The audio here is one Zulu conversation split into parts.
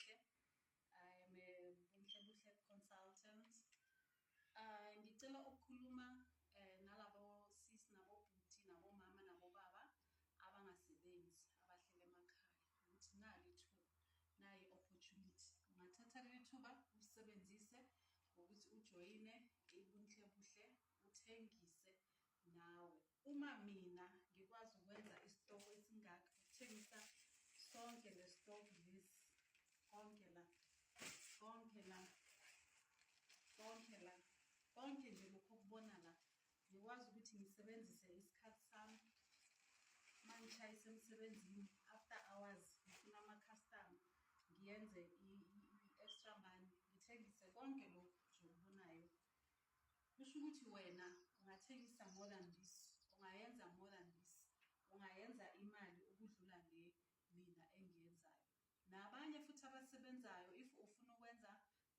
Buhle. I am a Bunhle Buhle consultant. Ngicela ukukhuluma nalabo sis, nabo bhuti, nabo mama, nabo baba abangasebenzi, abahleli emakhaya, ukuthi nali ithuba, nayi opportunity. Ungathatha leli thuba usebenzise ngokuthi ujoyine iBunhle Buhle, uthengise nawe. Uma mina ngikwazi ukwenza isitoko esingaka, ukuthengisa sonke le stock lesi, konke la, konke la, konke la, konke nje lokhu okubona la, ngikwazi ukuthi ngisebenzise isikhathi sami uma ngishayisa emsebenzini after hours, ngifuna ama-customer, ngiyenze i-extra money, ngithengise konke lokhu nje okubonayo. Kusho ukuthi wena ungathengisa more than this, ungayenza more than this, ungayenza imali ukudlula le mina engiyenzayo. Nabanye futhi abasebenzayo, if ufuna ukwenza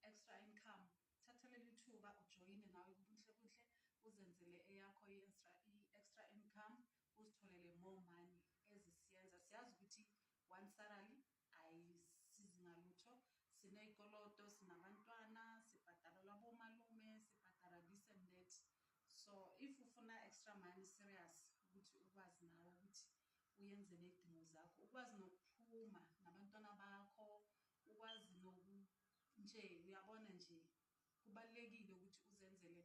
extra income, thatha leli thuba ujoyine nawe kuBunhle Buhle, uzenzele eyakho i-extra income, uzitholele more money. Ezisiyenza siyazi ukuthi one salary ayisizi ngalutho. Siney'koloto, sinabantwana, sibhadalelwa bomalume, sibhadala this and that. So if ufuna extra money serious, ukuthi ukwazi nawe ukuthi uyenze ney'dingo zakho, ukwazi nokuphuma nabantwana bakho, ukwazi noku nje, uyabona nje, kubalulekile ukuthi uzenzele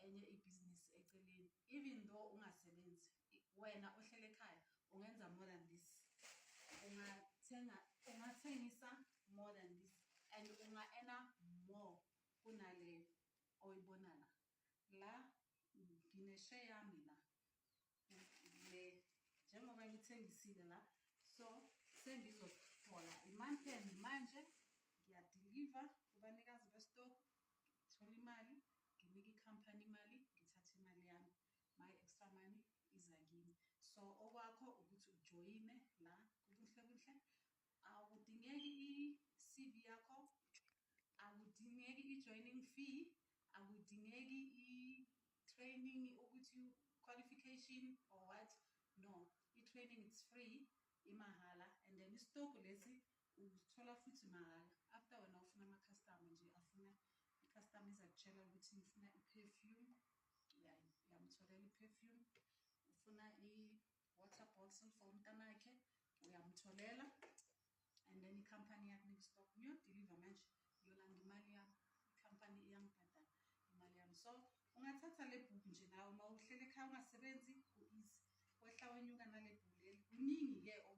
enye ibhizinisi eceleni even though ungasebenzi. Wena ohlele ekhaya ungenza more than this, ungathenga, ungathengisa more than this and unga-earna more kunale oyibona la. La ngine-share yami la, le njengoba ngithengisile la, so sengizothola i-month end manje, ngiya-deliver kubanikazi be-stock, ngithola imali, nginike ikhampani imali, ngithathe imali yami. My extra money iza kimi. So okwakho ukuthi ujoyine la kuBuhle Buhle. Akudingeki i-CV yakho, akudingeki i-joining fee, akudingeki i-training, ukuthi qualification or what. No, i-training, it's free, imahhala. And then isitokhu lesi usithola futhi mahhala. After wena ufuna ama-customer nje, afuna i-customer izakutshela ukuthi ngifuna i-perfume, uyamtholela i-perfume. Ufuna i-water bottle for umntanakhe, uyamtholela. And then ikhampani yakunika i-stock. Ngiyo-deliver manje, ngiyolanda imali yami, ikhampani iyangibhadala imali yami. So ungathatha le bhuku nje nawe uma uhleli ekhaya ungasebenzi, ku-easy, wehla wenyuka nale bhuku leli. Kuningi-ke.